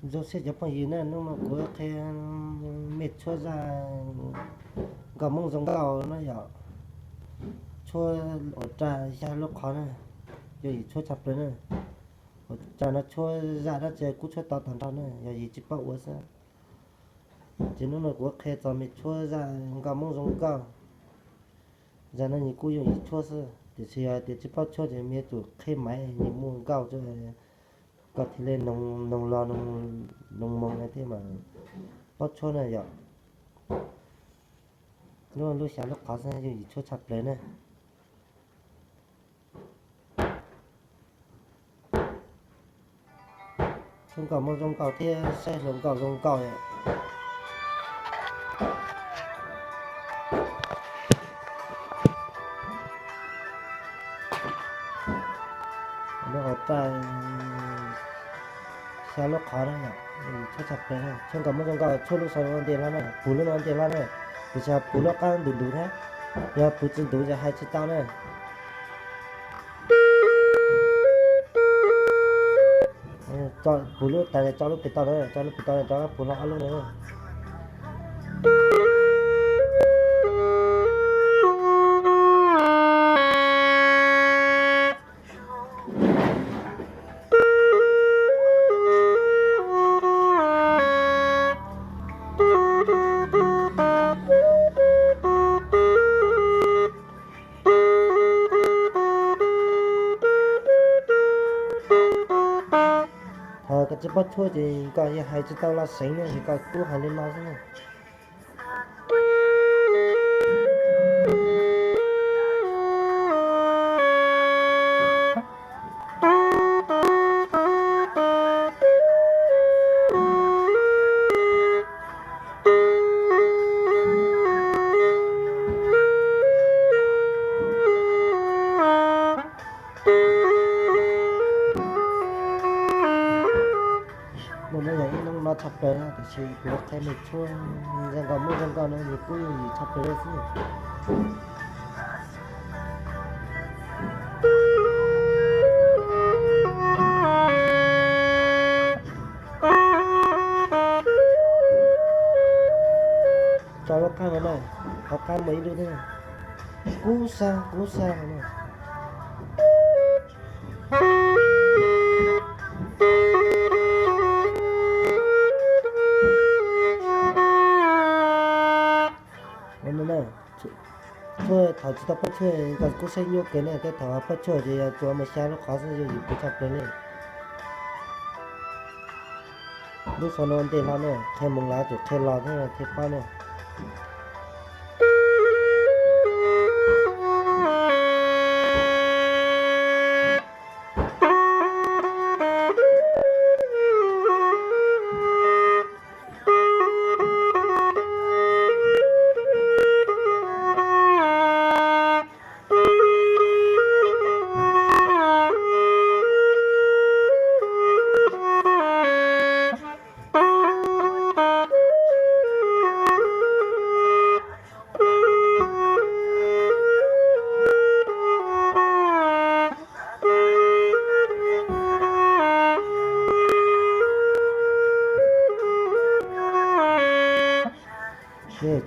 Zoo siab cov phooj ywg na, hnub no kuv qhia mej tshuab zaj nkauj Hmoob zoo nkauj no yom. Tshuab ua raj xya lub qhov na, yog yim tshuab tshaj plaws na. Ua raj no tshuab zaj dab tsi kuj tshuab tau tag nrho na, yog yim tsis paub ua xwb. Ces hnub no kuv qhia txog mej tshuab zaj nkauj Hmoob zoo nkauj. Zaj no nws kuj yog yim tshuab xwb, tiam sis yog tias tsis paub tshuab ces mej yuav tsum qheb maiv nws muaj nkauj, koj thiaj li noog los noog moo thiab mas paub tshuab na yom. Lub, lub xya lub qhov xwb yog yim tshuab tshaj plaws na. Tshuab nkauj Hmoob zoo nkauj thiab saib hluas nkauj zoo nkauj. Lub hauv raj xya lub qhov na, tshuab tshaj plaws na, tshuab nkauj Hmoob zoo nkauj, tshuab lub saum no ntej hlo na, puv lub no ntej hlo na, tiam sis puv lub qab ntuv ntuv thiab, yog puv tsis ntuv ces hais tsis tau na. Puv lub tas, tso lub pem toj na, tso lub pem toj na, rov qab puv hlo ob lub na. Thaum koj tsis paub tshuab ces koj yog hais tsis tau los seev na, ces koj kuj hais li no xwb na. Hnub no yog ib hnub no tshaj plaws na, tiam sis kuv qhia mej tshuab zaj nkauj Hmoob zoo nkauj no nws kuj yog yim tshaj plaws li xwb. Tso lub qab no na, hauv qab muaj ib lub thiab, kub sab kub sab no na. Tshuab thaum tsis tau paub tshuaj koj kuj saib nyuaj kawg na, tej thaum paub tshuaj ces yog tsuas mus xya lub qhov xwb yog yim puv tshaj plaws li. Lub xyoo no ntej hlo na, qhia mus lawm tsum qhia los thiab thiaj paub na.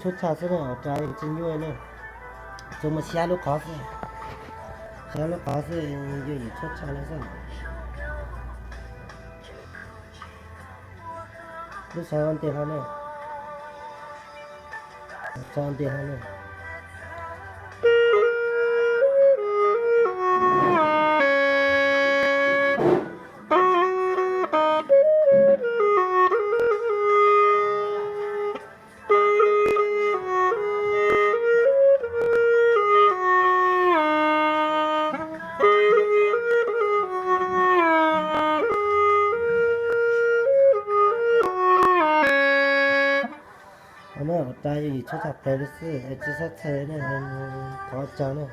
Tshuab tshaj xwb na, ua raj tsis nyuaj na. Tsuas muaj xya lub qhov xwb, xya lub qhov xwb, yog yim tshuab tshaj li xwb. Lub xyoo ntej hlo na, xyoo ntej hlo na. Ua raj yog yim tshuab tshaj plaws li xwb, tsis txhob txhawj na, thov tsa na.